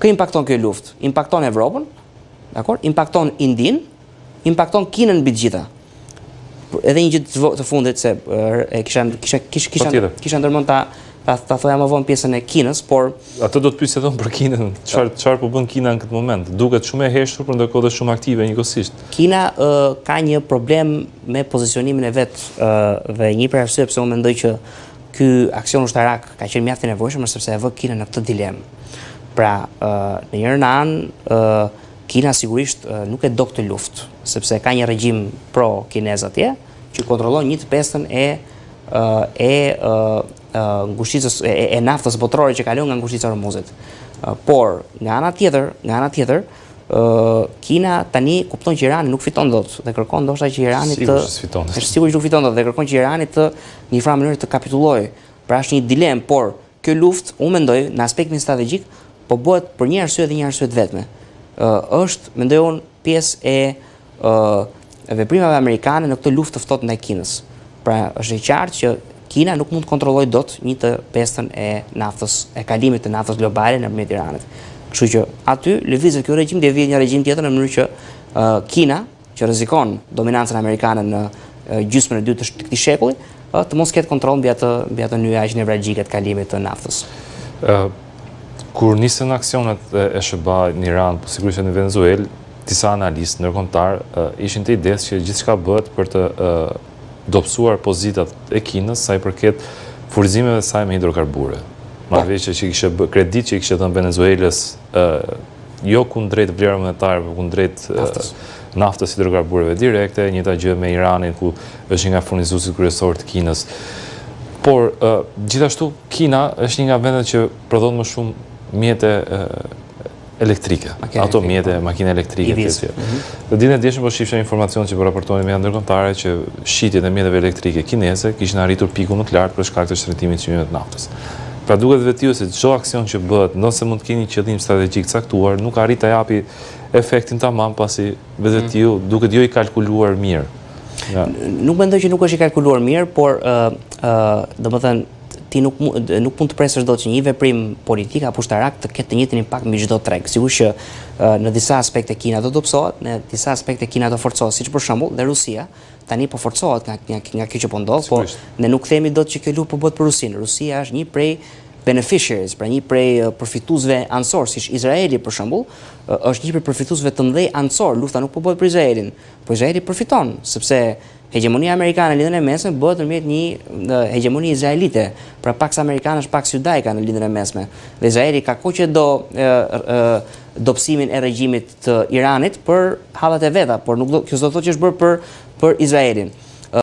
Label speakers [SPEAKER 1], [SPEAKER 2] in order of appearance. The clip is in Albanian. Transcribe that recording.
[SPEAKER 1] Kë impakton kjo luftë? Impakton Evropën, dakor? Impakton Indinë, impakton Kinën mbi të gjitha. Edhe një gjë të fundit se e kisha kisha kisha kisha kisha ndërmend ta ta ta thoja më vonë pjesën e Kinës, por
[SPEAKER 2] atë do të pyes edhe unë për Kinën, çfarë çfarë po bën Kina në këtë moment? Duket shumë e heshtur, por ndërkohë edhe shumë aktive njëkohësisht.
[SPEAKER 1] Kina uh, ka një problem me pozicionimin e vet uh, dhe një prej arsyeve pse unë mendoj që ky aksion ushtarak ka qenë mjaft i nevojshëm është sepse e vë Kinën në këtë dilemë. Pra, uh, në njërën anë, uh, Kina sigurisht nuk e do këtë luftë, sepse ka një regjim pro kinez atje që kontrollon një të pestën e e ngushticës e, e naftës botërore që kalon nga ngushtica e Hormuzit. Por nga ana tjetër, nga ana tjetër, Kina tani kupton që Irani nuk fiton dot dhe kërkon ndoshta që Irani
[SPEAKER 2] të Sigurisht
[SPEAKER 1] Është sigurisht nuk fiton dot dhe kërkon që Irani të në një farë mënyrë të kapitullojë. Pra është një dilemë, por Kjo luftë, unë mendoj, në aspektin strategjik, po bëhet për një arsye dhe një arsye të vetme. Ë është, mendoj unë, pjesë e ë veprimeve amerikane në këtë luftë të ftohtë ndaj Kinës. Pra, është e qartë që Kina nuk mund të kontrollojë dot një të pestën e naftës, e kalimit të naftës globale nëpërmjet Iranit. Kështu që aty lëvizet ky regjim dhe vjen një regjim tjetër në mënyrë që Kina që rrezikon dominancën amerikane në gjysmën e dytë të këtij shekulli, të mos ketë kontroll mbi atë mbi atë nyje aq nevralgjike të kalimit të
[SPEAKER 2] naftës. Ë kur nisën aksionet e SHBA në Iran, po sigurisht në Venezuelë, disa analistë ndërkombëtarë ishin të idesë që gjithçka bëhet për të dobësuar pozitat e Kinës sa i përket furnizimeve të saj me hidrokarbure. Po. Marrëveshja që kishte bë, kreditë që i kishte dhënë Venezuelës jo kundrejt vlerave monetare, por kundrejt naftës, naftës hidrokarbureve direkte, njëjta gjë me Iranin ku është një nga furnizuesit kryesorë të Kinës. Por gjithashtu Kina është një nga vendet që prodhon më shumë mjete elektrike, automjete, po. makina elektrike të tjera. Mhm. Dhe ditën e djeshme po shifsha informacion që po raportonin media ndërkombëtare që shitjet e mjeteve elektrike kineze kishin arritur pikun më të lartë për shkak të shtrenjtimit të çmimeve të naftës. Pra duket vetiu se çdo aksion që bëhet, ndonëse mund të ketë një qëllim strategjik të caktuar, nuk arrit ta japi efektin tamam pasi vetvetiu mm. duket jo i kalkuluar mirë.
[SPEAKER 1] Ja. Nuk mendoj që nuk është i kalkuluar mirë, por ë ë domethënë ti nuk nuk mund të presësh dot që një veprim politik apo ushtarak të ketë të njëjtin impakt mbi çdo treg. Sigurisht që në disa aspekte Kina do dobësohet, në disa aspekte Kina do forcohet, siç për shembull dhe Rusia tani po forcohet nga nga nga kjo që po ndodh, po ne nuk themi dot që kjo luftë po bëhet për Rusinë. Rusia është një prej beneficiaries, pra një prej përfituesve anësor, siç Izraeli për shembull, është një prej përfituesve të mëdhenj anësor. Lufta nuk po bëhet për Izraelin, po Izraeli përfiton, sepse Hegjemonia amerikane në Lindjen e Mesme bëhet nëpërmjet një hegjemoni izraelite, pra pax americana është pax judaica në Lindjen e Mesme. Dhe Izraeli ka kohë që do dobësimin e regjimit të Iranit për hallet e veta, por nuk do, kjo s'do të thotë që është bërë për për Izraelin.